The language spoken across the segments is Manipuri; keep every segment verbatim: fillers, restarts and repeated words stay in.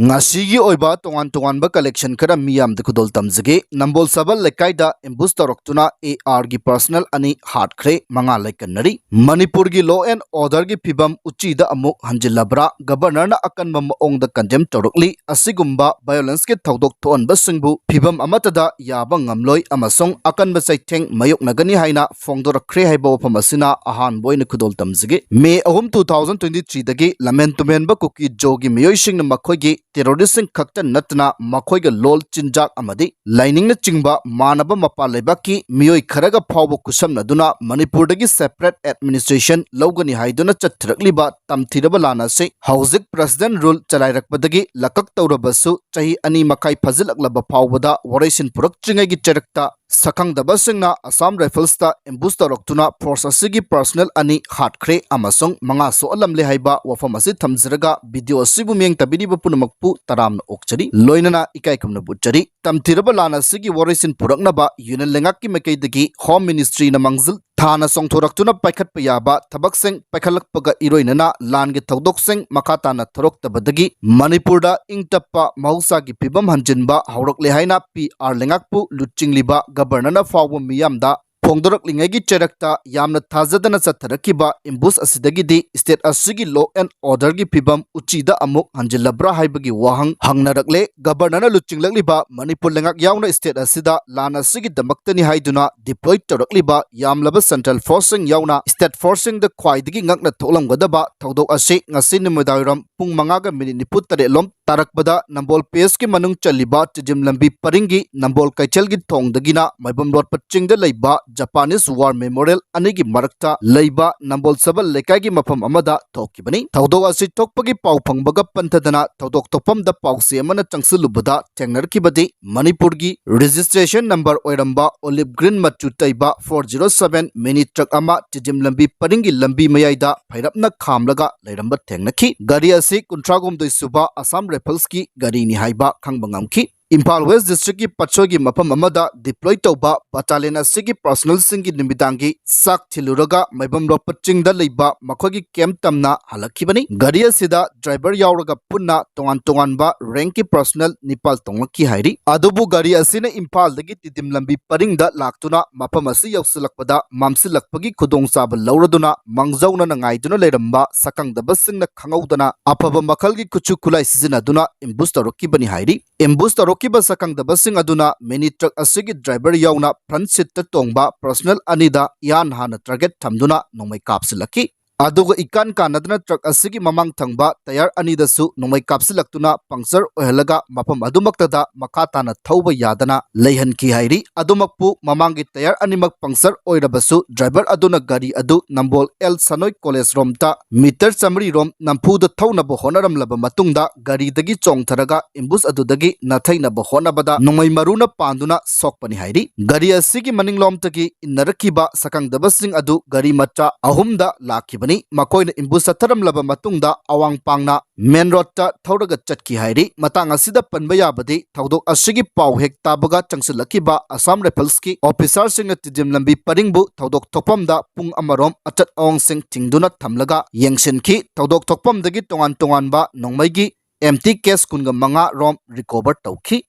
ꯉꯁꯤꯒꯤ ꯑꯣꯏꯕ ꯇꯣꯉꯥꯟ ꯇꯣꯉꯥꯟꯕ collection ꯈꯔ ꯃꯤꯌꯥꯝꯗ ꯈꯨꯗꯣꯜ ꯇꯝꯖꯒꯦ꯫ ꯅꯝꯕꯣꯜ ꯁꯕꯜ ꯂꯩꯀꯥꯏꯗ ambush ꯇꯧꯔꯛꯇꯨꯅ AR ꯒꯤ personnel ꯑꯅꯤ ꯍꯥꯠꯈ꯭ꯔꯦ, ꯃꯉꯥ ꯂꯩꯀꯟꯅꯔꯤ꯫ ꯃꯅꯤꯄꯨꯔꯒꯤ law and order ꯒꯤ ꯐꯤꯕꯝ ꯎꯆꯤꯗ ꯑꯃꯨꯛ ꯍꯟꯖꯤꯜꯂꯕ꯭ꯔꯥ? Governor ꯅ ꯑꯀꯟꯕ ꯃꯑꯣꯡꯗ condemn ꯇꯧꯔꯛꯂꯤ꯫ ꯑꯁꯤꯒꯨꯝꯕ violence ꯀꯤ ꯊꯧꯗꯣꯛ ꯊꯣꯛꯍꯟꯕꯁꯤꯡꯕꯨ ꯐꯤꯕꯝ ꯑꯃꯠꯇꯗ ꯌꯥꯕ ꯉꯝꯂꯣꯏ ꯑꯃꯁꯨꯡ ꯑꯀꯟꯕ ꯆꯩꯊꯦꯡ ꯃꯥꯌꯣꯛꯅꯒꯅꯤ ꯍꯥꯏꯅ ꯐꯣꯡꯗꯣꯔꯛꯈ꯭ꯔꯦ ꯍꯥꯏꯕ ꯋꯥꯐꯝ ꯑꯁꯤꯅ ꯑꯍꯥꯟꯕ ꯑꯣꯏꯅ ꯈꯨꯗꯣꯜ ꯇꯝꯖꯒꯦ꯫ May ꯑꯍꯨꯝ, two thousand twenty three ꯗꯒꯤ ꯂꯝꯍꯦꯟ ꯇꯨꯝꯍꯦꯟꯕ ꯀꯨꯀꯤ ꯖꯣꯒꯤ ꯃꯤꯑꯣꯏꯁꯤꯡꯅ ꯃꯈꯣꯏꯒꯤ terrorist ꯁꯤꯡ ꯈꯛꯇ ꯅꯠꯇꯅ ꯃꯈꯣꯏꯒ ꯂꯣꯜ, ꯆꯤꯟꯖꯥꯛ ꯑꯃꯗꯤ ꯂꯥꯏꯅꯤꯡꯅꯆꯤꯡꯕ ꯃꯥꯟꯅꯕ ꯃꯄꯥꯟ ꯂꯩꯕꯥꯛꯀꯤ ꯃꯤꯑꯣꯏ ꯈꯔꯒ ꯐꯥꯎꯕ ꯈꯨꯠꯁꯝꯅꯗꯨꯅ ꯃꯅꯤꯄꯨꯔꯗꯒꯤ separate administration ꯂꯧꯒꯅꯤ ꯍꯥꯏꯗꯨꯅ ꯆꯠꯊꯔꯛꯂꯤꯕ ꯇꯝꯊꯤꯔꯕ ꯂꯥꯟ ꯑꯁꯤ ꯍꯧꯖꯤꯛ President rule ꯆꯂꯥꯏꯔꯛꯄꯗꯒꯤ ꯂꯀꯛ ꯇꯧꯔꯕꯁꯨ ꯆꯍꯤ ꯑꯅꯤ ꯃꯈꯥꯏ ꯐꯥꯖꯤꯜꯂꯛꯂꯕ ꯐꯥꯎꯕꯗ ꯋꯥꯔꯣꯏꯁꯤꯟ ꯄꯨꯔꯛꯇ꯭ꯔꯤꯉꯩꯒꯤ ꯆꯩꯔꯛꯇ ꯁꯛꯈꯪꯗꯕꯁꯤꯡꯅ Assam Rifles ꯇ ambush ꯇꯧꯔꯛꯇꯨꯅ force ꯑꯁꯤꯒꯤ personnel ꯑꯅꯤ ꯍꯥꯠꯈ꯭ꯔꯦ ꯑꯃꯁꯨꯡ ꯃꯉꯥ ꯁꯣꯛꯍꯜꯂꯝꯂꯦ ꯍꯥꯏꯕ ꯋꯥꯐꯝ ꯑꯁꯤ ꯊꯝꯖꯔꯒ video ꯑꯁꯤꯕꯨ ꯃꯤꯠꯌꯦꯡ ꯇꯥꯕꯤꯔꯤꯕ ꯄꯨꯝꯅꯃꯛꯄꯨ ꯇꯔꯥꯝꯅ ꯑꯣꯛꯆꯔꯤ, ꯂꯣꯏꯅꯅ ꯏꯀꯥꯏ ꯈꯨꯝꯅꯕ ꯎꯠꯆꯔꯤ꯫ ꯇꯝꯊꯤꯔꯕ ꯂꯥꯟ ꯑꯁꯤꯒꯤ ꯋꯥꯔꯣꯏꯁꯤꯟ ꯄꯨꯔꯛꯅꯕ Union ꯂꯩꯉꯥꯛꯀꯤ ꯃꯥꯏꯀꯩꯗꯒꯤ Home Ministry ꯅ ꯃꯥꯡꯖꯤꯜ ꯊꯥꯅ ꯆꯣꯡꯊꯣꯔꯛꯇꯨꯅ ꯄꯥꯏꯈꯠꯄ ꯌꯥꯕ ꯊꯕꯛꯁꯤꯡ ꯄꯥꯏꯈꯠꯂꯛꯄꯒ ꯏꯔꯣꯏꯅꯅ ꯂꯥꯟꯒꯤ ꯊꯧꯗꯣꯛꯁꯤꯡ ꯃꯈꯥ ꯇꯥꯅ ꯊꯣꯔꯛꯇꯕꯗꯒꯤ ꯃꯅꯤꯄꯨꯔꯗ ꯏꯪ ꯇꯞꯄ ꯃꯍꯧꯁꯥꯒꯤ ꯐꯤꯕꯝ ꯍꯟꯖꯤꯟꯕ ꯍꯧꯔꯛꯂꯦ ꯍꯥꯏꯅ PR ꯂꯩꯉꯥꯛꯄꯨ ꯂꯨꯆꯤꯡꯂꯤꯕ Governor ꯅ ꯐꯥꯎꯕ ꯃꯤꯌꯥꯝꯗ ꯐꯣꯡꯗꯣꯔꯛꯂꯤꯉꯩꯒꯤ ꯆꯩꯔꯛꯇ ꯌꯥꯝꯅ ꯊꯥꯖꯗꯅ ꯆꯠꯊꯔꯛꯈꯤꯕ ambush ꯑꯁꯤꯗꯒꯤꯗꯤ state ꯑꯁꯤꯒꯤ law and order ꯒꯤ ꯐꯤꯕꯝ ꯎꯆꯤꯗ ꯑꯃꯨꯛ ꯍꯟꯖꯤꯜꯂꯕ꯭ꯔꯥ ꯍꯥꯏꯕꯒꯤ ꯋꯥꯍꯪ ꯍꯪꯅꯔꯛꯂꯦ꯫ Governor ꯅ ꯂꯨꯆꯤꯡꯂꯛꯂꯤꯕ ꯃꯅꯤꯄꯨꯔ ꯂꯩꯉꯥꯛ ꯌꯥꯎꯅ state ꯑꯁꯤꯗ ꯂꯥꯟ ꯑꯁꯤꯒꯤꯗꯃꯛꯇꯅꯤ ꯍꯥꯏꯗꯨꯅ deploy ꯇꯧꯔꯛꯂꯤꯕ ꯌꯥꯝꯂꯕ central force ꯁꯤꯡ ꯌꯥꯎꯅ state force ꯁꯤꯡꯗ ꯈ꯭ꯋꯥꯏꯗꯒꯤ ꯉꯛꯅ ꯊꯣꯛꯂꯝꯒꯗꯕ ꯊꯧꯗꯣꯛ ꯑꯁꯤ ꯉꯁꯤ ꯅꯨꯃꯤꯗꯥꯡꯋꯥꯏꯔꯝ ꯄꯨꯡ ꯃꯉꯥꯒ minute ꯅꯤꯐꯨ ꯇꯔꯦꯠ ꯂꯣꯝ ꯇꯥꯔꯛꯄꯗ ꯅꯝꯕꯣꯜ PS ꯀꯤ ꯃꯅꯨꯡ ꯆꯜꯂꯤꯕ ꯇꯤꯗꯤꯝ ꯂꯝꯕꯤ ꯄꯔꯤꯡꯒꯤ ꯅꯝꯕꯣꯜ ꯀꯩꯊꯦꯜꯒꯤ ꯊꯣꯡꯗꯒꯤꯅ ꯃꯥꯏꯕꯝ ꯂꯣꯠꯄ ꯆꯤꯡꯗ ꯂꯩꯕ Japanese War Memorial ꯑꯅꯤꯒꯤ ꯃꯔꯛꯇ ꯂꯩꯕ ꯅꯝꯕꯣꯜ ꯁꯕꯜ ꯂꯩꯀꯥꯏꯒꯤ ꯃꯐꯝ ꯑꯃꯗ ꯊꯣꯛꯈꯤꯕꯅꯤ꯫ ꯊꯧꯗꯣꯛ ꯑꯁꯤ ꯊꯣꯛꯄꯒꯤ ꯄꯥꯎ ꯐꯪꯕꯒ ꯄꯟꯊꯗꯅ ꯊꯧꯗꯣꯛ ꯊꯣꯛꯐꯝꯗ ꯄꯥꯎꯆꯦ ꯑꯃꯅ ꯆꯪꯁꯤꯜꯂꯨꯕꯗ ꯊꯦꯡꯅꯔꯛꯈꯤꯕꯗꯤ ꯃꯅꯤꯄꯨꯔꯒꯤ registration number ꯑꯣꯏꯔꯝꯕ olive green ꯃꯆꯨ ꯇꯩꯕ four zero seven mini truck ꯑꯃ ꯇꯤꯗꯤꯝ ꯂꯝꯕꯤ ꯄꯔꯤꯡꯒꯤ ꯂꯝꯕꯤ ꯃꯌꯥꯏꯗ ꯐꯩꯔꯞꯅ ꯈꯥꯝꯂꯒ ꯂꯩꯔꯝꯕ ꯊꯦꯡꯅꯈꯤ꯫ ꯒꯥꯔꯤ ꯑꯁꯤ ꯀꯨꯟꯊ꯭ꯔꯥꯍꯨꯝꯗꯣꯏ ꯁꯨꯕ Assam Rifles ꯀꯤ ꯒꯥꯔꯤꯅꯤ ꯍꯥꯏꯕ ꯈꯪꯕ ꯉꯝꯈꯤ꯫ ꯏꯝꯐꯥꯜ ꯋꯦꯁ ꯗꯤꯁꯇ꯭ꯔꯤꯛꯀꯤ ꯄꯠꯁꯣꯏꯒꯤ ꯃꯐꯝ ꯑꯃꯗ ꯗꯤꯄ꯭ꯂꯣꯏ ꯇꯧꯕ ꯕꯇꯥꯂꯤꯌꯟ ꯑꯁꯤꯒꯤ ꯄꯔꯁꯣꯅꯦꯜꯁꯤꯡꯒꯤ ꯅꯨꯃꯤꯗꯥꯡꯒꯤ ꯆꯥꯛ ꯊꯤꯜꯂꯨꯔꯒ ꯃꯥꯏꯕꯝ ꯂꯣꯛꯄ ꯆꯤꯡꯗ ꯂꯩꯕ ꯃꯈꯣꯏꯒꯤ ꯀꯦꯝꯞ ꯇꯝꯅ ꯍꯜꯂꯛꯈꯤꯕꯅꯤ꯫ ꯒꯥꯔꯤ ꯑꯁꯤꯗ ꯗ꯭ꯔꯥꯏꯚꯔ ꯌꯥꯎꯔꯒ ꯄꯨꯟꯅ ꯇꯣꯉꯥꯟ ꯇꯣꯉꯥꯟꯕ ꯔꯦꯡꯀꯤ ꯄꯔꯁꯣꯅꯦꯜ ꯅꯤꯄꯥꯜ ꯇꯣꯡꯂꯛꯈꯤ ꯍꯥꯏꯔꯤ꯫ ꯑꯗꯨꯕꯨ ꯒꯥꯔꯤ ꯑꯁꯤꯅ ꯏꯝꯐꯥꯜꯗꯒꯤ ꯇꯤꯗꯤꯝ ꯂꯝꯕꯤ ꯄꯔꯤꯡꯗ ꯂꯥꯛꯇꯨꯅ ꯃꯐꯝ ꯑꯁꯤ ꯌꯧꯁꯤꯜꯂꯛꯄꯗ ꯃꯝꯁꯤꯜꯂꯛꯄꯒꯤ ꯈꯨꯗꯣꯡꯆꯥꯕ ꯂꯧꯔꯗꯨꯅ ꯃꯥꯡꯖꯧꯅꯅ ꯉꯥꯏꯗꯨꯅ ꯂꯩꯔꯝꯕ ꯁꯛꯈꯪꯗꯕꯁꯤꯡꯅ ꯈꯪꯍꯧꯗꯅ ꯑꯐꯕ ꯃꯈꯜꯒꯤ ꯈꯨꯠꯁꯨ ꯈꯨꯠꯂꯥꯏ ꯁꯤꯖꯤꯟꯅꯗꯨꯅ ꯑꯦꯝꯕꯨꯁ ꯇꯧꯔꯛꯈꯤꯕꯅꯤ ꯍꯥꯏꯔꯤ꯫ ꯑꯦꯝꯕꯨꯁ ꯇꯧꯔꯛꯈꯤꯕ ꯁꯛꯈꯪꯗꯕꯁꯤꯡ ꯑꯗꯨꯅ ꯃꯤꯅꯤ ꯇ꯭ꯔꯛ ꯑꯁꯤꯒꯤ ꯗ꯭ꯔꯥꯏꯚꯔ ꯌꯥꯎꯅ ꯐ꯭ꯔꯟꯠ ꯁꯤꯠꯇ ꯇꯣꯡꯕ ꯄꯔꯁꯣꯅꯦꯜ ꯑꯅꯤꯗ ꯏꯍꯥꯟ ꯍꯥꯟꯅ ꯇꯥꯔꯒꯦꯠ ꯊꯝꯗꯨꯅ ꯅꯣꯡꯃꯩ ꯀꯥꯞꯁꯤꯜꯂꯛꯈꯤ꯫ ꯑꯗꯨꯒ ꯏꯀꯥꯟ ꯀꯥꯟꯅꯗꯅ ꯇ꯭ꯔꯛ ꯑꯁꯤꯒꯤ ꯃꯃꯥꯡ ꯊꯪꯕ ꯇꯌꯥꯔ ꯑꯅꯤꯗꯁꯨ ꯅꯣꯡꯃꯩ ꯀꯥꯞꯁꯤꯜꯂꯛꯇꯨꯅ ꯄꯪꯆꯔ ꯑꯣꯏꯍꯜꯂꯒ ꯃꯐꯝ ꯑꯗꯨꯃꯛꯇꯗ ꯃꯈꯥ ꯇꯥꯅ ꯊꯧꯕ ꯌꯥꯗꯅ ꯂꯩꯍꯟꯈꯤ ꯍꯥꯏꯔꯤ꯫ ꯑꯗꯨꯃꯛꯄꯨ ꯃꯃꯥꯡꯒꯤ ꯇꯌꯥꯔ ꯑꯅꯤꯃꯛ ꯄꯪꯆꯔ ꯑꯣꯏꯔꯕꯁꯨ ꯗ꯭ꯔꯥꯏꯚꯔ ꯑꯗꯨꯅ ꯒꯥꯔꯤ ꯑꯗꯨ ꯅꯝꯕꯣꯜ ꯑꯦꯜ ꯁꯅꯣꯏ ꯀꯣꯂꯦꯖ ꯔꯣꯝꯇ ꯃꯤꯇꯔ ꯆꯥꯃꯔꯤ ꯔꯣꯝ ꯅꯝꯐꯨꯗ ꯊꯧꯅꯕ ꯍꯣꯠꯅꯔꯝꯂꯕ ꯃꯇꯨꯡꯗ ꯒꯥꯔꯤꯗꯒꯤ ꯆꯣꯡꯊꯔꯒ ꯑꯦꯝꯕꯨꯁ ꯑꯗꯨꯗꯒꯤ ꯅꯥꯊꯩꯅꯕ ꯍꯣꯠꯅꯕꯗ ꯅꯣꯡꯃꯩ ꯃꯔꯨꯅ ꯄꯥꯟꯗꯨꯅ ꯁꯣꯛꯄꯅꯤ ꯍꯥꯏꯔꯤ꯫ ꯒꯥꯔꯤ ꯑꯁꯤꯒꯤ ꯃꯅꯤꯡꯂꯣꯝꯗꯒꯤ ꯏꯟꯅꯔꯛꯈꯤꯕ ꯁꯛꯈꯪꯗꯕꯁꯤꯡ ꯑꯗꯨ ꯒꯥꯔꯤ ꯃꯆꯥ ꯑꯍꯨꯝꯗ ꯂꯥꯛꯈꯤꯕꯅꯤ꯫ ꯃꯈꯣꯏꯅ ꯑꯦꯝꯕꯨꯁ ꯆꯠꯊꯔꯝꯂꯕ ꯃꯇꯨꯡꯗ ꯑꯋꯥꯡ ꯄꯥꯡꯅ ꯃꯦꯟ ꯔꯣꯗꯇ ꯊꯧꯔꯒ ꯆꯠꯈꯤ ꯍꯥꯏꯔꯤ꯫ ꯃꯇꯥꯡ ꯑꯁꯤꯗ ꯄꯟꯕ ꯌꯥꯕꯗꯤ ꯊꯧꯗꯣꯛ ꯑꯁꯤꯒꯤ ꯄꯥꯎ ꯍꯦꯛ ꯇꯥꯕꯒ ꯆꯪꯁꯤꯜꯂꯛꯈꯤꯕ ꯑꯁꯥꯝ ꯔꯥꯏꯐꯜꯁꯀꯤ ꯑꯣꯐꯤꯁꯥꯔꯁꯤꯡꯅ ꯇꯤꯗꯤꯝ ꯂꯝꯕꯤ ꯄꯔꯤꯡꯕꯨ ꯊꯧꯗꯣꯛ ꯊꯣꯛꯐꯝꯗ ꯄꯨꯡ ꯑꯃꯔꯣꯝ ꯑꯆꯠ ꯑꯋꯣꯡꯁꯤꯡ ꯊꯤꯡꯗꯨꯅ ꯊꯝꯂꯒ ꯌꯦꯡꯁꯤꯟꯈꯤ꯫ ꯊꯧꯗꯣꯛ ꯊꯣꯛꯐꯝꯗꯒꯤ ꯇꯣꯉꯥꯟ ꯇꯣꯉꯥꯟꯕ ꯅꯣꯡꯃꯩꯒꯤ ꯑꯦꯝ ꯇꯤ ꯀꯦꯁ ꯀꯨꯟꯒ ꯃꯉꯥ ꯔꯣꯝ ꯔꯤꯀꯣꯚꯔ ꯇꯧꯈꯤ꯫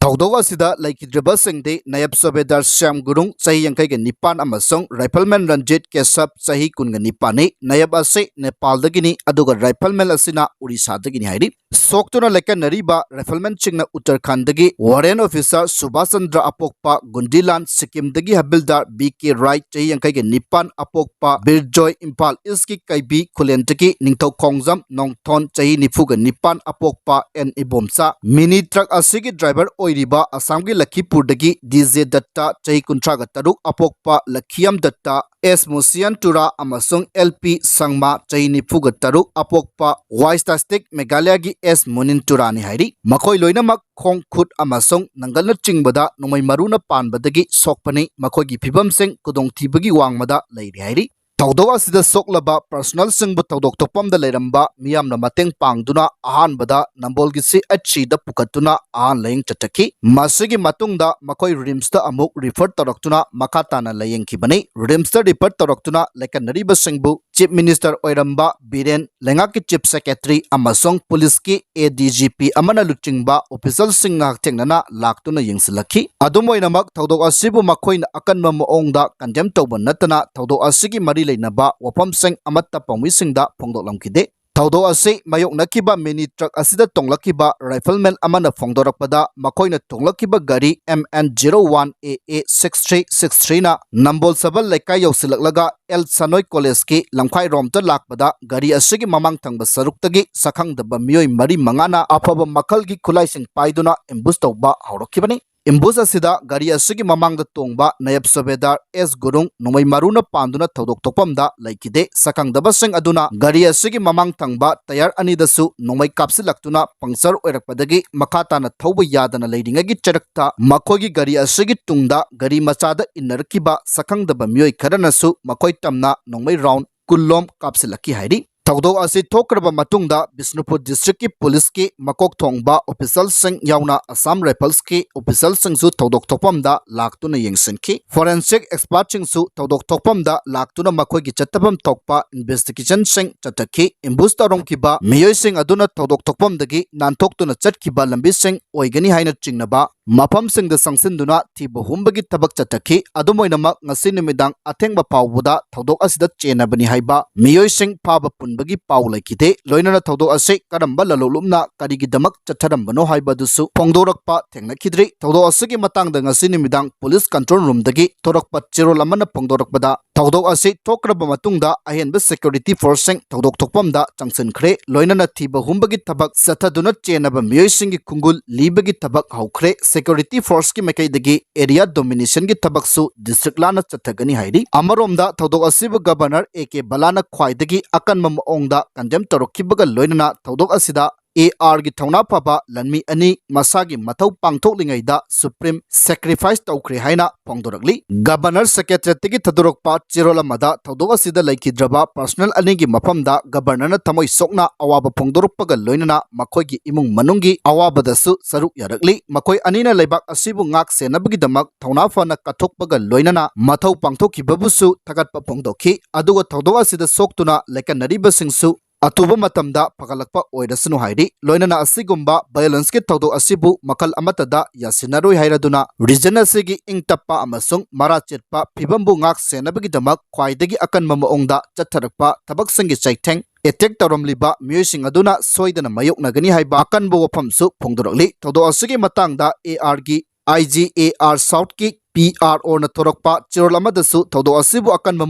ꯊꯧꯗꯣꯛ ꯑꯁꯤꯗ ꯂꯩꯈꯤꯗ꯭ꯔꯕꯁꯤꯡꯗꯤ ꯅꯥꯌꯕ ꯁꯨꯕꯦꯗꯥꯔ ꯁ꯭ꯌꯥꯝ ꯒꯨꯔꯨꯡ, ꯆꯍꯤ ꯌꯥꯡꯈꯩꯒ ꯅꯤꯄꯥꯟ, ꯑꯃꯁꯨꯡ ꯔꯥꯏꯐꯜꯃꯦꯟ ꯔꯟꯖꯤꯠ ꯀꯦꯁꯞ, ꯆꯍꯤ ꯀꯨꯟꯒ ꯅꯤꯄꯥꯟꯅꯤ꯫ ꯅꯥꯌꯕ ꯑꯁꯤ ꯅꯦꯄꯥꯜꯗꯒꯤꯅꯤ, ꯑꯗꯨꯒ ꯔꯥꯏꯐꯜꯃꯦꯟ ꯑꯁꯤꯅ ꯎꯔꯤꯁꯥꯗꯒꯤꯅꯤ ꯍꯥꯏꯔꯤ꯫ ꯁꯣꯛꯇꯨꯅ ꯂꯥꯏꯀꯠꯅꯔꯤꯕ ꯔꯥꯏꯐꯜꯃꯦꯟꯁꯤꯡꯅ ꯎꯠꯇꯔꯈꯟꯗꯒꯤ ꯋꯥꯔꯦꯟ ꯑꯣꯐꯤꯁꯥꯔ ꯁꯨꯕꯥꯁ ꯆꯟꯗ꯭ꯔ ꯑꯄꯣꯛꯄ ꯒꯨꯟꯗꯤꯂꯥꯟ, ꯁꯤꯛꯀꯤꯝꯗꯒꯤ ꯍꯕꯤꯜꯗꯥꯔ ꯕꯤ ꯀꯦ ꯔꯥꯏ, ꯆꯍꯤ ꯌꯥꯡꯈꯩꯒ ꯅꯤꯄꯥꯟ, ꯑꯄꯣꯛꯄ ꯕꯤꯔꯖꯣꯏ, ꯏꯝꯐꯥꯜ ꯏꯁꯀꯤ ꯀꯩꯕꯤ ꯈꯨꯂꯦꯟꯗꯒꯤ ꯅꯤꯡꯊꯧ ꯈꯣꯡꯖꯝ ꯅꯣꯡꯊꯣꯟ, ꯆꯍꯤ ꯅꯤꯐꯨꯒ ꯅꯤꯄꯥꯟ, ꯑꯄꯣꯛꯄ ꯑꯦꯟ ꯏꯕꯣꯝꯆꯥ, ꯃꯤꯅꯤ ꯇ꯭ꯔꯛ ꯑꯁꯤꯒꯤ ꯗ꯭ꯔꯥꯏꯚꯔ ꯑꯣꯏꯔꯤꯕ ꯑꯁꯥꯝꯒꯤ ꯂꯈꯤꯄꯨꯔꯗꯒꯤ ꯗꯤ ꯖꯦ ꯗꯠꯇ, ꯆꯍꯤ ꯀꯨꯟꯊ꯭ꯔꯥꯒ ꯇꯔꯨꯛ, ꯑꯄꯣꯛꯄ ꯂꯈꯤꯌꯥꯝ ꯗꯠꯇ, ꯑꯦꯁ ꯃꯨꯁꯤꯌꯥꯟ ꯇꯨꯔꯥ ꯑꯃꯁꯨꯡ ꯑꯦꯜ ꯄꯤ ꯁꯪꯃꯥ, ꯆꯍꯤ ꯅꯤꯐꯨꯒ ꯇꯔꯨꯛ, ꯑꯄꯣꯛꯄ ꯋꯥꯏꯁꯇꯥꯁꯇꯤꯛ ꯃꯦꯘꯥꯂꯌꯥꯒꯤ ꯑꯦꯁ ꯃꯨꯅꯤꯟ ꯇꯨꯔꯥꯅꯤ ꯍꯥꯏꯔꯤ꯫ ꯃꯈꯣꯏ ꯂꯣꯏꯅꯃꯛ ꯈꯣꯡ ꯈꯨꯠ ꯑꯃꯁꯨꯡ ꯅꯪꯒꯜꯅꯆꯤꯡꯕꯗ ꯅꯣꯡꯃꯩ ꯃꯔꯨꯅ ꯄꯥꯟꯕꯗꯒꯤ ꯁꯣꯛꯄꯅꯤ꯫ ꯃꯈꯣꯏꯒꯤ ꯐꯤꯕꯝꯁꯤꯡ ꯈꯨꯗꯣꯡꯊꯤꯕꯒꯤ ꯋꯥꯡꯃꯗ ꯂꯩꯔꯤ ꯍꯥꯏꯔꯤ꯫ ꯊꯧꯗꯣꯛ ꯑꯁꯤꯗ ꯁꯣꯛꯂꯕ ꯄꯔꯁꯣꯅꯦꯜꯁꯤꯡꯕꯨ ꯊꯧꯗꯣꯛ ꯊꯣꯛꯐꯝꯗ ꯂꯩꯔꯝꯕ ꯃꯤꯌꯥꯝꯅ ꯃꯇꯦꯡ ꯄꯥꯡꯗꯨꯅ ꯑꯍꯥꯟꯕꯗ ꯅꯝꯕꯣꯜꯒꯤ ꯁꯤ ꯑꯩꯆ ꯁꯤꯗ ꯄꯨꯈꯠꯇꯨꯅ ꯑꯍꯥꯟ ꯂꯥꯌꯦꯡ ꯆꯠꯊꯈꯤ꯫ ꯃꯁꯤꯒꯤ ꯃꯇꯨꯡꯗ ꯃꯈꯣꯏ ꯔꯤꯝꯁꯇ ꯑꯃꯨꯛ ꯔꯤꯐꯔ ꯇꯧꯔꯛꯇꯨꯅ ꯃꯈꯥ ꯇꯥꯅ ꯂꯥꯌꯦꯡꯈꯤꯕꯅꯤ꯫ ꯔꯤꯝꯁꯇ ꯔꯤꯐꯔ ꯇꯧꯔꯛꯇꯨꯅ ꯂꯥꯌꯦꯡꯈꯤꯕꯁꯤꯡꯕꯨ ꯆꯤꯐ ꯃꯤꯅꯤꯁꯇꯔ ꯑꯣꯏꯔꯝꯕ ꯕꯤꯔꯦꯟ, ꯂꯩꯉꯥꯛꯀꯤ ꯆꯤꯐ ꯁꯦꯀ꯭ꯔꯦꯇꯔꯤ ꯑꯃꯁꯨꯡ ꯄꯨꯂꯤꯁꯀꯤ ꯑꯦ ꯗꯤ ꯖꯤ ꯄꯤ ꯑꯃꯅ ꯂꯨꯆꯤꯡꯕ ꯑꯣꯐꯤꯁꯔꯁꯤꯡ ꯉꯥꯛ ꯊꯦꯡꯅꯅ ꯂꯥꯛꯇꯨꯅ ꯌꯦꯡꯁꯤꯜꯂꯛꯈꯤ꯫ ꯑꯗꯨꯝ ꯑꯣꯏꯅꯃꯛ, ꯊꯧꯗꯣꯛ ꯑꯁꯤꯕꯨ ꯃꯈꯣꯏꯅ ꯑꯀꯟꯕ ꯃꯑꯣꯡꯗ ꯀꯟꯗꯦꯝ ꯇꯧꯕ ꯅꯠꯇꯅ ꯊꯧꯗꯣꯛ ꯑꯁꯤꯒꯤ ꯃꯔꯤ ꯂꯩꯅꯕ ꯋꯥꯐꯝꯁꯤꯡ ꯑꯃꯠꯇ ꯄꯥꯎꯃꯤꯁꯤꯡꯗ ꯐꯣꯡꯗꯣꯛꯂꯝꯈꯤꯗꯦ꯫ ꯊꯧꯗꯣꯛ ꯑꯁꯤ ꯃꯥꯌꯣꯛꯅꯈꯤꯕ ꯃꯤꯅꯤ ꯇ꯭ꯔꯛ ꯑꯁꯤꯗ ꯇꯣꯡꯂꯛꯈꯤꯕ ꯔꯥꯏꯐꯜꯃꯦꯟ ꯑꯃꯅ ꯐꯣꯡꯗꯣꯔꯛꯄꯗ, ꯃꯈꯣꯏꯅ ꯇꯣꯡꯂꯛꯈꯤꯕ ꯒꯥꯔꯤ M N zero one A A six three six ꯊ꯭ꯔꯤꯅ ꯅꯝꯕꯣꯜ ꯁꯕꯜ ꯂꯩꯀꯥꯏ ꯌꯧꯁꯤꯜꯂꯛꯂꯒ ꯑꯦꯜ ꯁꯅꯣꯏ ꯀꯣꯂꯦꯖꯀꯤ ꯂꯝꯈꯥꯏꯔꯣꯝꯗ ꯂꯥꯛꯄꯗ, ꯒꯥꯔꯤ ꯑꯁꯤꯒꯤ ꯃꯃꯥꯡ ꯊꯪꯕ ꯁꯔꯨꯛꯇꯒꯤ ꯁꯛꯈꯪꯗꯕ ꯃꯤꯑꯣꯏ ꯃꯔꯤ ꯃꯉꯥꯅ ꯑꯐꯕ ꯃꯈꯜꯒꯤ ꯈꯨꯠꯂꯥꯏꯁꯤꯡ ꯄꯥꯏꯗꯨꯅ ꯑꯦꯝꯕꯨꯁ ꯇꯧꯕ ꯍꯧꯔꯛꯈꯤꯕꯅꯤ꯫ ꯑꯦꯝꯕꯨꯁ ꯑꯁꯤꯗ ꯒꯥꯔꯤ ꯑꯁꯤꯒꯤ ꯃꯃꯥꯡꯗ ꯇꯣꯡꯕ ꯅꯥꯌꯕ ꯁꯨꯕꯦꯗꯥꯔ ꯑꯦꯁ ꯒꯨꯔꯨꯡ, ꯅꯣꯡꯃꯩ ꯃꯔꯨꯅ ꯄꯥꯟꯗꯨꯅ ꯊꯧꯗꯣꯛ ꯊꯣꯛꯐꯝꯗ ꯂꯩꯈꯤꯗꯦ꯫ ꯁꯛꯈꯪꯗꯕꯁꯤꯡ ꯑꯗꯨꯅ ꯒꯥꯔꯤ ꯑꯁꯤꯒꯤ ꯃꯃꯥꯡ ꯊꯪꯕ ꯇꯌꯥꯔ ꯑꯅꯤꯗꯁꯨ ꯅꯣꯡꯃꯩ ꯀꯥꯞꯁꯤꯜꯂꯛꯇꯨꯅ ꯄꯪꯆꯔ ꯑꯣꯏꯔꯛꯄꯗꯒꯤ ꯃꯈꯥ ꯇꯥꯅ ꯊꯧꯕ ꯌꯥꯗꯅ ꯂꯩꯔꯤꯉꯩꯒꯤ ꯆꯔꯛꯇ ꯃꯈꯣꯏꯒꯤ ꯒꯥꯔꯤ ꯑꯁꯤꯒꯤ ꯇꯨꯡꯗ ꯒꯥꯔꯤ ꯃꯆꯥꯗ ꯏꯟꯅꯔꯛꯈꯤꯕ ꯁꯛꯈꯪꯗꯕ ꯃꯤꯑꯣꯏ ꯈꯔꯅꯁꯨ ꯃꯈꯣꯏ ꯇꯝꯅ ꯅꯣꯡꯃꯩ ꯔꯥꯎꯟ ꯀꯨꯟꯂꯣꯝ ꯀꯥꯞꯁꯤꯜꯂꯛꯈꯤ ꯍꯥꯏꯔꯤ꯫ ꯊꯧꯗꯣꯛ ꯑꯁꯤ ꯊꯣꯛꯈ꯭ꯔꯕ ꯃꯇꯨꯡꯗ ꯕꯤꯁꯅꯨꯄꯨꯔ ꯗꯤꯁꯇ꯭ꯔꯤꯛꯀꯤ ꯄꯨꯂꯤꯁꯀꯤ ꯃꯀꯣꯛ ꯊꯣꯡꯕ ꯑꯣꯐꯤꯁꯔꯁꯤꯡ ꯌꯥꯎꯅ ꯑꯁꯥꯝ ꯔꯥꯏꯐꯜꯁꯀꯤ ꯑꯣꯐꯤꯁꯔꯁꯤꯡꯁꯨ ꯊꯧꯗꯣꯛ ꯊꯣꯛꯐꯝꯗ ꯂꯥꯛꯇꯨꯅ ꯌꯦꯡꯁꯤꯟꯈꯤ꯫ ꯐꯣꯔꯦꯟꯁꯤꯛ ꯑꯦꯛꯁꯄꯔꯠꯁꯤꯡꯁꯨ ꯊꯧꯗꯣꯛ ꯊꯣꯛꯐꯝꯗ ꯂꯥꯛꯇꯨꯅ ꯃꯈꯣꯏꯒꯤ ꯆꯠꯊꯐꯝ ꯊꯣꯛꯄ ꯏꯟꯚꯦꯁꯇꯤꯒꯦꯁꯟꯁꯤꯡ ꯆꯠꯊꯈꯤ꯫ ꯑꯦꯝꯕꯨꯁ ꯇꯧꯔꯝꯈꯤꯕ ꯃꯤꯑꯣꯏꯁꯤꯡ ꯑꯗꯨꯅ ꯊꯧꯗꯣꯛ ꯊꯣꯛꯐꯝꯗꯒꯤ ꯅꯥꯟꯊꯣꯛꯇꯨꯅ ꯆꯠꯈꯤꯕ ꯂꯝꯕꯤꯁꯤꯡ ꯑꯣꯏꯒꯅꯤ ꯍꯥꯏꯅ ꯆꯤꯡꯅꯕ ꯃꯐꯝꯁꯤꯡꯗ ꯆꯪꯁꯤꯟꯗꯨꯅ ꯊꯤꯕ ꯍꯨꯝꯕꯒꯤ ꯊꯕꯛ ꯆꯠꯊꯈꯤ꯫ ꯑꯗꯨꯝ ꯑꯣꯏꯅꯃꯛ, ꯉꯁꯤ ꯅꯨꯃꯤꯗꯥꯡ ꯑꯊꯦꯡꯕ ꯐꯥꯎꯕꯗ ꯊꯧꯗꯣꯛ ꯑꯁꯤꯗ ꯆꯦꯟꯅꯕꯅꯤ ꯍꯥꯏꯕ ꯃꯤꯑꯣꯏꯁꯤꯡ ꯐꯥꯕ ꯄꯨꯟꯕꯒꯤ ꯄꯥꯎ ꯂꯩꯈꯤꯗꯦ꯫ ꯂꯣꯏꯅꯅ ꯊꯧꯗꯣꯛ ꯑꯁꯤ ꯀꯔꯝꯕ ꯂꯥꯂꯣꯡꯂꯨꯞꯅ ꯀꯔꯤꯒꯤꯗꯃꯛ ꯆꯠꯊꯔꯝꯕꯅꯣ ꯍꯥꯏꯕ ꯑꯗꯨꯁꯨ ꯐꯣꯡꯗꯣꯔꯛꯄ ꯊꯦꯡꯅꯈꯤꯗ꯭ꯔꯤ꯫ ꯊꯧꯗꯣꯛ ꯑꯁꯤꯒꯤ ꯃꯇꯥꯡꯗ ꯉꯁꯤ ꯅꯨꯃꯤꯗꯥꯡ ꯄꯨꯂꯤꯁ ꯀꯟꯇ꯭ꯔꯣꯜ ꯔꯨꯝꯗꯒꯤ ꯊꯣꯔꯛꯄ ꯆꯦꯔꯣꯜ ꯑꯃꯅ ꯐꯣꯡꯗꯣꯔꯛꯄꯗ, ꯊꯧꯗꯣꯛ ꯑꯁꯤ ꯊꯣꯛꯈ꯭ꯔꯕ ꯃꯇꯨꯡꯗ ꯑꯍꯦꯟꯕ ꯁꯦꯀ꯭ꯌꯨꯔꯤꯇꯤ ꯐꯣꯔꯁꯁꯤꯡ ꯊꯧꯗꯣꯛ ꯊꯣꯛꯐꯝꯗ ꯆꯪꯁꯤꯟꯈ꯭ꯔꯦ꯫ ꯂꯣꯏꯅꯅ ꯊꯤꯕ ꯍꯨꯝꯕꯒꯤ ꯊꯕꯛ ꯆꯠꯊꯗꯨꯅ ꯆꯦꯟꯅꯕ ꯃꯤꯑꯣꯏꯁꯤꯡꯒꯤ ꯈꯣꯡꯒꯨꯜ ꯂꯤꯕꯒꯤ ꯊꯕꯛ ꯍꯧꯈ꯭ꯔꯦ꯫ ꯁꯦꯀ꯭ꯌꯨꯔꯤꯇꯤ ꯐꯣꯔꯁꯀꯤ ꯃꯥꯏꯀꯩꯗꯒꯤ ꯑꯦꯔꯤꯌꯥ ꯗꯣꯃꯤꯅꯦꯁꯟꯒꯤ ꯊꯕꯛꯁꯨ ꯗꯤꯁꯇ꯭ꯔꯤꯛ ꯂꯥꯟꯅ ꯆꯠꯊꯒꯅꯤ ꯍꯥꯏꯔꯤ꯫ ꯑꯃꯔꯣꯝꯗ, ꯊꯧꯗꯣꯛ ꯑꯁꯤꯕꯨ ꯒꯕꯔꯅꯔ ꯑꯦ ꯀꯦ ꯕꯂꯥꯅ ꯈ꯭ꯋꯥꯏꯗꯒꯤ ꯑꯀꯟꯕ ꯃꯑꯣꯡꯗ ꯀꯟꯗꯦꯝ ꯇꯧꯔꯛꯈꯤꯕꯒ ꯂꯣꯏꯅꯅ ꯊꯧꯗꯣꯛ ꯑꯁꯤꯗ ꯑꯦ ꯑꯥꯔꯒꯤ ꯊꯧꯅꯥ ꯐꯕ ꯂꯟꯃꯤ ꯑꯅꯤ ꯃꯁꯥꯒꯤ ꯃꯊꯧ ꯄꯥꯡꯊꯣꯛꯂꯤꯉꯩꯗ ꯁꯨꯄ꯭ꯔꯤꯝ ꯁꯦꯀ꯭ꯔꯤꯐꯥꯏꯁ ꯇꯧꯈ꯭ꯔꯦ ꯍꯥꯏꯅ ꯐꯣꯡꯗꯣꯔꯛꯂꯤ꯫ ꯒꯕꯔꯅꯔ ꯁꯦꯀ꯭ꯔꯦꯇꯦꯔꯤꯌꯦꯠꯇꯒꯤ ꯊꯥꯗꯣꯔꯛꯄ ꯆꯦꯔꯣꯜ ꯑꯃꯗ ꯊꯧꯗꯣꯛ ꯑꯁꯤꯗ ꯂꯩꯈꯤꯗ꯭ꯔꯕ ꯄꯔꯁꯣꯅꯦꯜ ꯑꯅꯤꯒꯤ ꯃꯐꯝꯗ ꯒꯕꯔꯅꯔꯅ ꯊꯃꯣꯏ ꯁꯣꯛꯅ ꯑꯋꯥꯕ ꯐꯣꯡꯗꯣꯔꯛꯄꯒ ꯂꯣꯏꯅꯅ ꯃꯈꯣꯏꯒꯤ ꯏꯃꯨꯡ ꯃꯅꯨꯡꯒꯤ ꯑꯋꯥꯕꯗꯁꯨ ꯁꯔꯨꯛ ꯌꯥꯔꯛꯂꯤ꯫ ꯃꯈꯣꯏ ꯑꯅꯤꯅ ꯂꯩꯕꯥꯛ ꯑꯁꯤꯕꯨ ꯉꯥꯛ ꯁꯦꯟꯅꯕꯒꯤꯗꯃꯛ ꯊꯧꯅꯥ ꯐꯅ ꯀꯠꯊꯣꯛꯄꯒ ꯂꯣꯏꯅꯅ ꯃꯊꯧ ꯄꯥꯡꯊꯣꯛꯈꯤꯕꯕꯨꯁꯨ ꯊꯥꯒꯠꯄ ꯐꯣꯡꯗꯣꯛꯈꯤ꯫ ꯑꯗꯨꯒ ꯊꯧꯗꯣꯛ ꯑꯁꯤꯗ ꯁꯣꯛꯇꯨꯅ ꯂꯩꯀꯟꯅꯔꯤꯕꯁꯤꯡꯁꯨ ꯑꯊꯨꯕ ꯃꯇꯝꯗ ꯐꯒꯠꯂꯛꯄ ꯑꯣꯏꯔꯁꯅꯨ ꯍꯥꯏꯔꯤ꯫ ꯂꯣꯏꯅꯅ ꯑꯁꯤꯒꯨꯝꯕ ꯚꯥꯏꯑꯣꯂꯦꯟꯁꯀꯤ ꯊꯧꯗꯣꯛ ꯑꯁꯤꯕꯨ ꯃꯈꯜ ꯑꯃꯠꯇꯗ ꯌꯥꯁꯤꯟꯅꯔꯣꯏ ꯍꯥꯏꯔꯗꯨꯅ ꯔꯤꯖꯟ ꯑꯁꯤꯒꯤ ꯏꯪ ꯇꯞꯄ ꯑꯃꯁꯨꯡ ꯃꯔꯥ ꯆꯦꯠꯄ ꯐꯤꯕꯝꯕꯨ ꯉꯥꯛ ꯁꯦꯟꯅꯕꯒꯤꯗꯃꯛ ꯈ꯭ꯋꯥꯏꯗꯒꯤ ꯑꯀꯟꯕ ꯃꯑꯣꯡꯗ ꯆꯠꯊꯔꯛꯄ ꯊꯕꯛꯁꯤꯡꯒꯤ ꯆꯩꯊꯦꯡ ꯑꯦꯇꯦꯛ ꯇꯧꯔꯝꯂꯤꯕ ꯃꯤꯑꯣꯏꯁꯤꯡ ꯑꯗꯨꯅ ꯁꯣꯏꯗꯅ ꯃꯥꯌꯣꯛꯅꯒꯅꯤ ꯍꯥꯏꯕ ꯑꯀꯟꯕ ꯋꯥꯐꯝꯁꯨ ꯐꯣꯡꯗꯣꯔꯛꯂꯤ꯫ ꯊꯧꯗꯣꯛ ꯑꯁꯤꯒꯤ ꯃꯇꯥꯡꯗ ꯑꯦ ꯑꯥꯔꯒꯤ ꯑꯥꯏ ꯖꯤ ꯑꯦ ꯑꯥꯔ ꯁꯥꯎꯠꯀꯤ ꯄꯤ ꯑꯥꯔ ꯑꯣꯅ ꯊꯣꯔꯛꯄ ꯆꯦꯔꯣꯜ ꯑꯃꯗꯁꯨ ꯊꯧꯗꯣꯛ ꯑꯁꯤꯕꯨ ꯑꯀꯟꯕ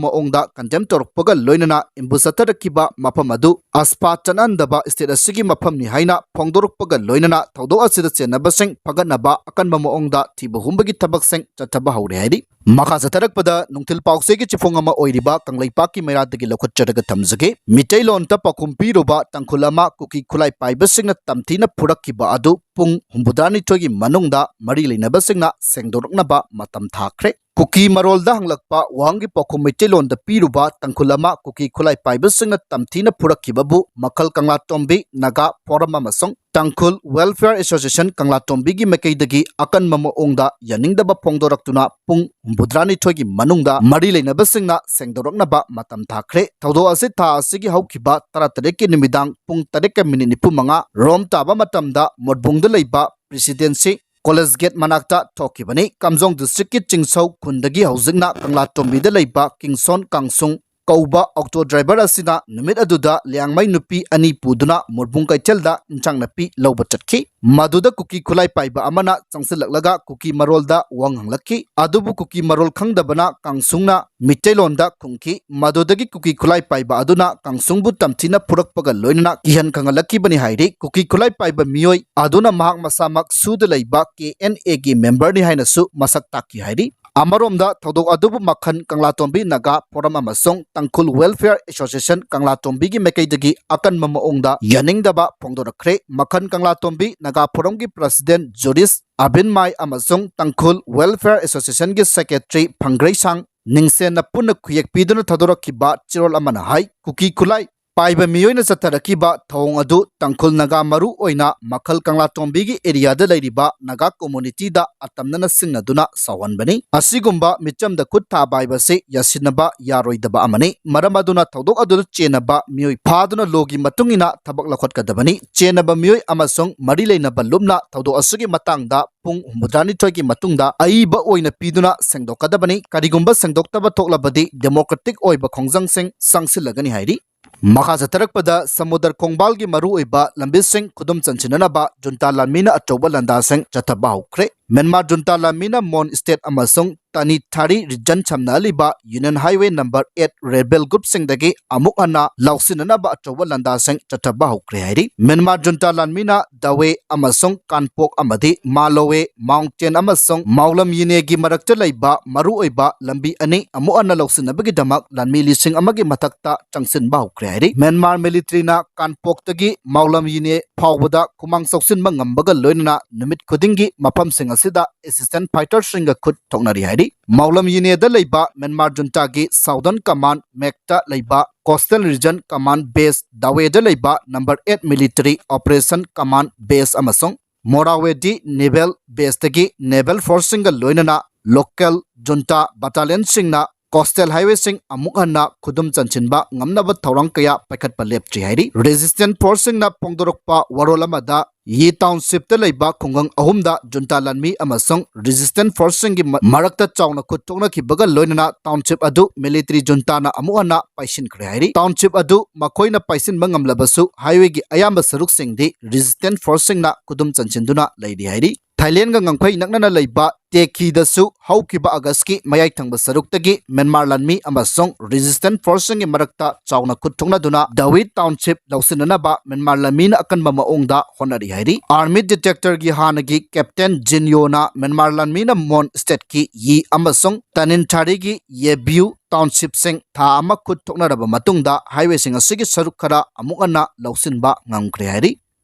ꯃꯑꯣꯡꯗ ꯀꯟꯗꯦꯝ ꯇꯧꯔꯛꯄꯒ ꯂꯣꯏꯅꯅ ꯏꯝꯕꯨꯁ ꯆꯠꯊꯔꯛꯈꯤꯕ ꯃꯐꯝ ꯑꯗꯨ ꯑꯁꯐꯥ ꯆꯠꯅꯍꯟꯗꯕ ꯁ꯭ꯇꯦꯠ ꯑꯁꯤꯒꯤ ꯃꯐꯝꯅꯤ ꯍꯥꯏꯅ ꯐꯣꯡꯗꯣꯔꯛꯄꯒ ꯂꯣꯏꯅꯅ ꯊꯧꯗꯣꯛ ꯑꯁꯤꯗ ꯆꯦꯟꯅꯕꯁꯤꯡ ꯐꯒꯠꯅꯕ ꯑꯀꯟꯕ ꯃꯑꯣꯡꯗ ꯊꯤꯕ ꯍꯨꯝꯕꯒꯤ ꯊꯕꯛꯁꯤꯡ ꯆꯠꯊꯕ ꯍꯧꯔꯦ ꯍꯥꯏꯔꯤ꯫ ꯃꯈꯥ ꯆꯠꯊꯔꯛꯄꯗ ꯅꯨꯡꯊꯤꯜ ꯄꯥꯎꯆꯦꯒꯤ ꯆꯤꯐꯣꯡ ꯑꯃ ꯑꯣꯏꯔꯤꯕ ꯀꯪꯂꯩꯄꯥꯛꯀꯤ ꯃꯩꯔꯥꯗꯒꯤ ꯂꯧꯈꯠꯆꯔꯒ ꯊꯝꯖꯒꯦ꯫ ꯃꯤꯇꯩꯂꯣꯟꯗ ꯄꯥꯎꯈꯨꯝ ꯄꯤꯔꯨꯕ ꯇꯥꯡꯈꯨꯜ ꯑꯃ ꯀꯨꯀꯤ ꯈꯨꯠꯂꯥꯏ ꯄꯥꯏꯕꯁꯤꯡꯅ ꯇꯝꯊꯤꯅ ꯐꯨꯔꯛꯈꯤꯕ ꯑꯗꯨ ꯄꯨꯡ ꯍꯨꯝꯐꯨꯇꯔꯥꯅꯤꯊꯣꯏꯒꯤ ꯃꯅꯨꯡꯗ ꯃꯔꯤ ꯂꯩꯅꯕꯁꯤꯡꯅ ꯁꯦꯡꯗꯣꯔꯛꯅꯕ ꯃꯇꯝ ꯊꯥꯈ꯭ꯔꯦ꯫ ꯀꯨꯀꯤ ꯃꯔꯣꯜꯗ ꯍꯪꯂꯛꯄ ꯋꯥꯍꯪꯒꯤ ꯄꯥꯎꯈꯨꯝ ꯃꯩꯇꯩꯂꯣꯟꯗ ꯄꯤꯔꯨꯕ ꯇꯥꯡꯈꯨꯜ ꯑꯃ ꯀꯨꯀꯤ ꯈꯨꯠꯂꯥꯏ ꯄꯥꯏꯕꯁꯤꯡꯅ ꯇꯝꯊꯤꯅ ꯐꯨꯔꯛꯈꯤꯕꯕꯨ ꯃꯈꯜ ꯀꯪꯂꯥꯇꯣꯝꯕꯤ ꯅꯥꯒꯥ ꯐꯣꯔꯝ ꯑꯃꯁꯨꯡ ꯇꯥꯡꯈꯨꯜ ꯋꯦꯜꯐꯤꯌꯔ ꯑꯦꯁꯣꯁꯤꯌꯦꯁꯟ ꯀꯪꯂꯥꯇꯣꯝꯕꯤꯒꯤ ꯃꯥꯏꯀꯩꯗꯒꯤ ꯑꯀꯟꯕ ꯃꯑꯣꯡꯗ ꯌꯥꯅꯤꯡꯗꯕ ꯐꯣꯡꯗꯣꯔꯛꯇꯨꯅ ꯄꯨꯡ ꯍꯨꯝꯐꯨꯇꯔꯥꯅꯤꯊꯣꯏꯒꯤ ꯃꯅꯨꯡꯗ ꯃꯔꯤ ꯂꯩꯅꯕꯁꯤꯡꯅ ꯁꯦꯡꯗꯣꯔꯛꯅꯕ ꯃꯇꯝ ꯊꯥꯈ꯭ꯔꯦ꯫ ꯊꯧꯗꯣꯛ ꯑꯁꯤ ꯊꯥ ꯑꯁꯤꯒꯤ ꯍꯧꯈꯤꯕ ꯇꯔꯥꯇꯔꯦꯠꯀꯤ ꯅꯨꯃꯤꯗꯥꯡ ꯄꯨꯡ ꯇꯔꯦꯠꯀ ꯃꯤꯅꯤꯠ ꯅꯤꯐꯨ ꯃꯉꯥ ꯔꯣꯝ ꯇꯥꯕ ꯃꯇꯝꯗ ꯃꯣꯠꯕꯨꯡꯗ ꯂꯩꯕ ꯄ꯭ꯔꯦꯁꯤꯗꯦꯟꯁꯤ ꯀꯣꯂꯦꯖ ꯒꯦꯠ ꯃꯅꯥꯛꯇ ꯊꯣꯛꯈꯤꯕꯅꯤ꯫ ꯀꯥꯝꯖꯣꯡ ꯗꯤꯁꯇ꯭ꯔꯤꯛꯀꯤ ꯆꯤꯡꯁꯧ ꯈꯨꯟꯗꯒꯤ ꯍꯧꯖꯤꯛꯅ ꯀꯪꯂꯥꯇꯣꯝꯕꯤꯗ ꯂꯩꯕ ꯀꯤꯡꯁꯣꯟ ꯀꯥꯡꯁꯨꯡ ꯀꯧꯕ ꯑꯣꯛꯇꯣ ꯗ꯭ꯔꯥꯏꯚꯔ ꯑꯁꯤꯅ ꯅꯨꯃꯤꯠ ꯑꯗꯨꯗ ꯂꯤꯌꯥꯡꯃꯩ ꯅꯨꯄꯤ ꯑꯅꯤ ꯄꯨꯗꯨꯅ ꯃꯣꯠꯕꯨꯡ ꯀꯩꯊꯦꯜꯗ ꯏꯟꯁꯥꯡ ꯅꯥꯄꯤ ꯂꯧꯕ ꯆꯠꯈꯤ꯫ ꯃꯗꯨꯗ ꯀꯨꯀꯤ ꯈꯨꯠꯂꯥꯏ ꯄꯥꯏꯕ ꯑꯃꯅ ꯆꯪꯁꯤꯜꯂꯛꯂꯒ ꯀꯨꯀꯤ ꯃꯔꯣꯜꯗ ꯋꯥꯍꯪ ꯍꯪꯂꯛꯈꯤ꯫ ꯑꯗꯨꯕꯨ ꯀꯨꯀꯤ ꯃꯔꯣꯜ ꯈꯪꯗꯕꯅ ꯀꯥꯡꯁꯨꯡꯅ ꯃꯤꯇꯩꯂꯣꯟꯗ ꯈꯨꯝꯈꯤ꯫ ꯃꯗꯨꯗꯒꯤ ꯀꯨꯀꯤ ꯈꯨꯠꯂꯥꯏ ꯄꯥꯏꯕ ꯑꯗꯨꯅ ꯀꯥꯡꯁꯨꯡꯕꯨ ꯇꯝꯊꯤꯅ ꯐꯨꯔꯛꯄꯒ ꯂꯣꯏꯅꯅ ꯀꯤꯍꯟ ꯈꯪꯍꯜꯂꯛꯈꯤꯕꯅꯤ ꯍꯥꯏꯔꯤ꯫ ꯀꯨꯀꯤ ꯈꯨꯠꯂꯥꯏ ꯄꯥꯏꯕ ꯃꯤꯑꯣꯏ ꯑꯗꯨꯅ ꯃꯍꯥꯛ ꯃꯁꯥꯃꯛ ꯁꯨꯗ ꯂꯩꯕ ꯀꯦ ꯑꯦꯟ ꯑꯦꯒꯤ ꯃꯦꯝꯕꯔꯅꯤ ꯍꯥꯏꯅꯁꯨ ꯃꯁꯛ ꯇꯥꯛꯈꯤ ꯍꯥꯏꯔꯤ꯫ ꯑꯃꯔꯣꯝꯗ ꯊꯧꯗꯣꯛ ꯑꯗꯨꯕꯨ ꯃꯈꯜ ꯀꯪꯂꯥꯇꯣꯝꯕꯤ ꯅꯥꯒꯥ ꯐꯣꯔꯝ ꯑꯃꯁꯨꯡ ꯇꯥꯡꯈꯨꯜ ꯋꯦꯜꯐꯤꯌꯔ ꯑꯦꯁꯣꯁꯤꯌꯦꯁꯟ ꯀꯪꯂꯥꯇꯣꯝꯕꯤꯒꯤ ꯃꯥꯏꯀꯩꯗꯒꯤ ꯑꯀꯟꯕ ꯃꯑꯣꯡꯗ ꯌꯥꯅꯤꯡꯗꯕ ꯐꯣꯡꯗꯣꯔꯛꯈ꯭ꯔꯦ꯫ ꯃꯈꯜ ꯀꯪꯂꯥꯇꯣꯝꯕꯤ ꯅꯥꯒꯥ ꯐꯣꯔꯝꯒꯤ ꯄ꯭ꯔꯁꯤꯗꯦꯟ ꯖꯨꯔꯤꯁ ꯑꯕꯤꯟ ꯃꯥꯏ ꯑꯃꯁꯨꯡ ꯇꯥꯡꯈꯨꯜ ꯋꯦꯜꯐꯤꯌꯔ ꯑꯦꯁꯣꯁꯤꯌꯦꯁꯟꯒꯤ ꯁꯦꯀ꯭ꯔꯦꯇꯔꯤ ꯐꯪꯒ꯭ꯔꯩꯁꯥꯡ ꯅꯤꯡꯁꯦꯟꯅ ꯄꯨꯟꯅ ꯈꯨꯌꯦꯛ ꯄꯤꯗꯨꯅ ꯊꯥꯗꯣꯔꯛꯈꯤꯕ ꯆꯦꯔꯣꯜ ꯑꯃꯅ ꯍꯥꯏ, ꯀꯨꯀꯤ ꯈꯨꯠꯂꯥꯏ ꯄꯥꯏꯕ ꯃꯤꯑꯣꯏꯅ ꯆꯠꯊꯔꯛꯈꯤꯕ ꯊꯧꯑꯣꯡ ꯑꯗꯨ ꯇꯥꯡꯈꯨꯜ ꯅꯥꯒꯥ, ꯃꯔꯨ ꯑꯣꯏꯅ ꯃꯈꯜ ꯀꯪꯂꯥꯇꯣꯝꯕꯤꯒꯤ ꯑꯦꯔꯤꯌꯥꯗ ꯂꯩꯔꯤꯕ ꯅꯥꯒꯥ ꯀꯝꯃꯨꯅꯤꯇꯤꯗ ꯑꯇꯝꯅꯅ ꯁꯤꯡꯅꯗꯨꯅ ꯁꯥꯎꯍꯟꯕꯅꯤ꯫ ꯑꯁꯤꯒꯨꯝꯕ ꯃꯤꯆꯝꯗ ꯈꯨꯠ ꯊꯥꯕ ꯍꯥꯏꯕꯁꯤ ꯌꯥꯁꯤꯟꯅꯕ ꯌꯥꯔꯣꯏꯗꯕ ꯑꯃꯅꯤ꯫ ꯃꯔꯝ ꯑꯗꯨꯅ ꯊꯧꯗꯣꯛ ꯑꯗꯨꯗ ꯆꯦꯟꯅꯕ ꯃꯤꯑꯣꯏ ꯐꯥꯗꯨꯅ ꯂꯣꯒꯤ ꯃꯇꯨꯡ ꯏꯟꯅ ꯊꯕꯛ ꯂꯧꯈꯠꯀꯗꯕꯅꯤ꯫ ꯆꯦꯟꯅꯕ ꯃꯤꯑꯣꯏ ꯑꯃꯁꯨꯡ ꯃꯔꯤ ꯂꯩꯅꯕ ꯂꯨꯞꯅ ꯊꯧꯗꯣꯛ ꯑꯁꯤꯒꯤ ꯃꯇꯥꯡꯗ ꯄꯨꯡ ꯍꯨꯝꯐꯨꯇꯔꯥꯅꯤꯊꯣꯏꯒꯤ ꯃꯇꯨꯡꯗ ꯑꯏꯕ ꯑꯣꯏꯅ ꯄꯤꯗꯨꯅ ꯁꯦꯡꯗꯣꯛꯀꯗꯕꯅꯤ꯫ ꯀꯔꯤꯒꯨꯝꯕ ꯁꯦꯡꯗꯣꯛꯇꯕ ꯊꯣꯛꯂꯕꯗꯤ ꯗꯦꯃꯣꯀ꯭ꯔꯦꯇꯤꯛ ꯑꯣꯏꯕ ꯈꯣꯡꯖꯪꯁꯤꯡ ꯆꯪꯁꯤꯜꯂꯒꯅꯤ ꯍꯥꯏꯔꯤ꯫ ꯃꯈꯥ ꯆꯠꯊꯔꯛꯄꯗ ꯁꯃꯨꯗ꯭ꯔ ꯈꯣꯡꯕꯥꯜꯒꯤ ꯃꯔꯨꯑꯣꯏꯕ ꯂꯝꯕꯤꯁꯤꯡ ꯈꯨꯗꯨꯝ ꯆꯟꯁꯤꯟꯅꯅꯕ ꯖꯨꯟꯇꯥ ꯂꯥꯟꯃꯤꯅ ꯑꯆꯧꯕ ꯂꯥꯟꯗꯥꯁꯤꯡ ꯆꯠꯊꯕ ꯍꯧꯈ꯭ꯔꯦ꯫ ꯃ꯭ꯌꯥꯟꯃꯥꯔ ꯖꯨꯟꯇꯥ ꯂꯥꯟꯃꯤꯅ ꯃꯣꯟ ꯁ꯭ꯇꯦꯠ ꯑꯃꯁꯨꯡ ꯇꯅꯤꯊꯥꯔꯤ ꯔꯤꯖꯟ ꯁꯝꯅꯍꯜꯂꯤꯕ union highway number eight rebel ꯒ꯭ꯔꯨꯞꯁꯤꯡꯗꯒꯤ ꯑꯃꯨꯛ ꯍꯟꯅ ꯂꯧꯁꯤꯟꯅꯅꯕ ꯑꯆꯧꯕ ꯂꯥꯟꯗꯥꯁꯤꯡ ꯆꯠꯊꯕ ꯍꯧꯈ꯭ꯔꯦ ꯍꯥꯏꯔꯤ꯫ ꯃ꯭ꯌꯥꯟꯃꯥꯔ ꯖꯨꯟꯇꯥ ꯂꯥꯟꯃꯤꯅ ꯗꯥꯋꯦ ꯑꯃꯁꯨꯡ ꯀꯥꯟꯄꯣꯛ ꯑꯃꯗꯤ ꯃꯥꯂꯣꯋꯦ ꯃꯥꯎꯟꯇꯦꯟ ꯑꯃꯁꯨꯡ ꯃꯥꯎꯂꯝ ꯌꯤꯅꯦꯒꯤ ꯃꯔꯛꯇ ꯂꯩꯕ ꯃꯔꯨꯑꯣꯏꯕ ꯂꯝꯕꯤ ꯑꯅꯤ ꯑꯃꯨꯛ ꯍꯟꯅ ꯂꯧꯁꯤꯟꯅꯕꯒꯤꯗꯃꯛ ꯂꯥꯟꯃꯤ ꯂꯤꯁꯤꯡ ꯑꯃꯒꯤ ꯃꯊꯛꯇ ꯆꯪꯁꯤꯟꯕ ꯍꯧꯈ꯭ꯔꯦ ꯍꯥꯏꯔꯤ꯫ ꯃ꯭ꯌꯥꯟꯃꯥꯔ ꯃꯤꯂꯤꯇ꯭ꯔꯤꯅ ꯀꯥꯟꯄꯣꯛꯇꯒꯤ ꯃꯥꯎꯂꯝ ꯌꯤꯅꯦ ꯐꯥꯎꯕꯗ ꯈꯨꯃꯥꯡ ꯆꯥꯎꯁꯤꯟꯕ ꯉꯝꯕꯒ ꯂꯣꯏꯅꯅ ꯅꯨꯃꯤꯠ ꯈꯨꯗꯤꯡꯒꯤ ꯃꯐꯝꯁꯤꯡ ꯑꯁꯤꯗ ꯑꯦꯁꯤꯁꯇꯦꯟꯠ ꯐꯥꯏꯇꯔꯁꯤꯡꯒ ꯈꯨꯠ ꯊꯣꯛꯅꯔꯤ ꯍꯥꯏꯔꯤ꯫ ꯃꯥꯎꯂꯝ ꯌꯤꯅꯦꯗ ꯂꯩꯕ ꯃ꯭ꯌꯥꯟꯃꯥꯔ ꯖꯨꯟꯇꯥꯒꯤ ꯁꯥꯎꯗꯔꯟ ꯀꯃꯥꯟ ꯃꯦꯛꯇ ꯂꯩꯕ ꯀꯣꯁꯇꯦꯜ ꯔꯤꯖꯟ ꯀꯃꯥꯟ ꯕꯦꯁ, ꯗꯥꯋꯦꯗ ꯂꯩꯕ number eight military operation command base ꯑꯃꯁꯨꯡ ꯃꯣꯔꯥꯋꯦꯗꯤ ꯅꯦꯚꯦꯜ ꯕꯦꯁꯇꯒꯤ ꯅꯦꯚꯦꯜ ꯐꯣꯔꯁꯁꯤꯡꯒ ꯂꯣꯏꯅꯅ ꯂꯣꯀꯦꯜ ꯖꯨꯟꯇꯥ ꯕꯠꯇꯥꯂꯤꯌꯟꯁꯤꯡꯅ ꯀꯣꯁꯇꯦꯜ ꯍꯥꯏꯋꯦꯁꯤꯡ ꯑꯃꯨꯛ ꯍꯟꯅ ꯈꯨꯗꯨꯝ ꯆꯟꯁꯤꯟꯕ ꯉꯝꯅꯕ ꯊꯧꯔꯥꯡ ꯀꯌꯥ ꯄꯥꯏꯈꯠꯄ ꯂꯦꯞꯇ꯭ꯔꯤ ꯍꯥꯏꯔꯤ꯫ ꯔꯦꯖꯤꯁꯇꯦꯟꯠ ꯐꯣꯔꯁꯁꯤꯡꯅ ꯐꯣꯡꯗꯣꯔꯛꯄ ꯋꯥꯔꯣꯜ ꯑꯃꯗ ꯌꯤ ꯇꯥꯎꯟꯁꯤꯞꯇ ꯂꯩꯕ ꯈꯨꯡꯒꯪ ꯑꯍꯨꯝꯗ ꯖꯨꯟꯇꯥ ꯂꯥꯟꯃꯤ ꯑꯃꯁꯨꯡ ꯔꯦꯖꯤꯁꯇꯦꯟꯠ ꯐꯣꯔꯁꯁꯤꯡꯒꯤ ꯃ-, ꯃꯔꯛꯇ ꯆꯥꯎꯅ ꯈꯨꯠ ꯊꯣꯛꯅꯈꯤꯕꯒ ꯂꯣꯏꯅꯅ ꯇꯥꯎꯟꯁꯤꯞ ꯑꯗꯨ ꯃꯤꯂꯤꯇꯔꯤ ꯖꯨꯟꯇꯥꯅ ꯑꯃꯨꯛ ꯍꯟꯅ ꯄꯥꯏꯁꯤꯟꯈ꯭ꯔꯦ ꯍꯥꯏꯔꯤ꯫ ꯇꯥꯎꯟꯁꯤꯞ ꯑꯗꯨ ꯃꯈꯣꯏꯅ ꯄꯥꯏꯁꯤꯟꯕ ꯉꯝꯂꯕꯁꯨ ꯍꯥꯏꯋꯦꯒꯤ ꯑꯌꯥꯝꯕ ꯁꯔꯨꯛꯁꯤꯡꯗꯤ ꯔꯦꯖꯤꯁꯇꯦꯟꯠ ꯐꯣꯔꯁꯁꯤꯡꯅ ꯈꯨꯗꯨꯝ ꯆꯟꯁꯤꯟꯗꯨꯅ ꯂꯩꯔꯤ ꯍꯥꯏꯔꯤ꯫ ꯊꯥꯏꯂꯦꯟꯒ ꯉꯝꯈꯩ ꯅꯛꯅꯅ ꯂꯩꯕ ꯇꯦꯀꯤꯗꯁꯨ ꯍꯧꯈꯤꯕ ꯑꯥꯒꯁꯀꯤ ꯃꯌꯥꯏ ꯊꯪꯕ ꯁꯔꯨꯛꯇꯒꯤ ꯃ꯭ꯌꯥꯟꯃꯥꯔ ꯂꯥꯟꯃꯤ ꯑꯃꯁꯨꯡ ꯔꯦꯖꯤꯁꯇꯦꯟꯁ ꯐꯣꯔꯁꯁꯤꯡꯒꯤ ꯃꯔꯛꯇ ꯆꯥꯎꯅ ꯈꯨꯠ ꯊꯣꯛꯅꯗꯨꯅ ꯗꯥꯋꯤꯠ ꯇꯥꯎꯟꯁꯤꯞ ꯂꯧꯁꯤꯟꯅꯅꯕ ꯃ꯭ꯌꯥꯟꯃꯥꯔ ꯂꯥꯟꯃꯤꯅ ꯑꯀꯟꯕ ꯃꯑꯣꯡꯗ ꯍꯣꯠꯅꯔꯤ ꯍꯥꯏꯔꯤ꯫ ꯑꯥꯔꯃꯤ ꯗꯤꯇꯦꯛꯇꯔꯒꯤ ꯍꯥꯟꯅꯒꯤ ꯀꯦꯞꯇꯦꯟ ꯖꯤꯟꯌꯣꯅ ꯃ꯭ꯌꯥꯟꯃꯥꯔ ꯂꯥꯟꯃꯤꯅ ꯃꯣꯟ ꯁ꯭ꯇꯦꯠꯀꯤ ꯌꯤ ꯑꯃꯁꯨꯡ ꯇꯥꯅꯤꯟꯊꯥꯔꯤꯒꯤ ꯌꯦꯕꯤꯌꯨ ꯇꯥꯎꯟꯁꯤꯞꯁꯤꯡ ꯊꯥ ꯑꯃ ꯈꯨꯠ ꯊꯣꯛꯅꯔꯕ ꯃꯇꯨꯡꯗ ꯍꯥꯏꯋꯦꯁꯤꯡ ꯑꯁꯤꯒꯤ ꯁꯔꯨꯛ ꯈꯔ ꯑꯃꯨꯛ ꯍꯟꯅ ꯂꯧꯁꯤꯟꯕ ꯉꯝꯈ꯭ꯔꯦ ꯍꯥꯏꯔꯤ꯫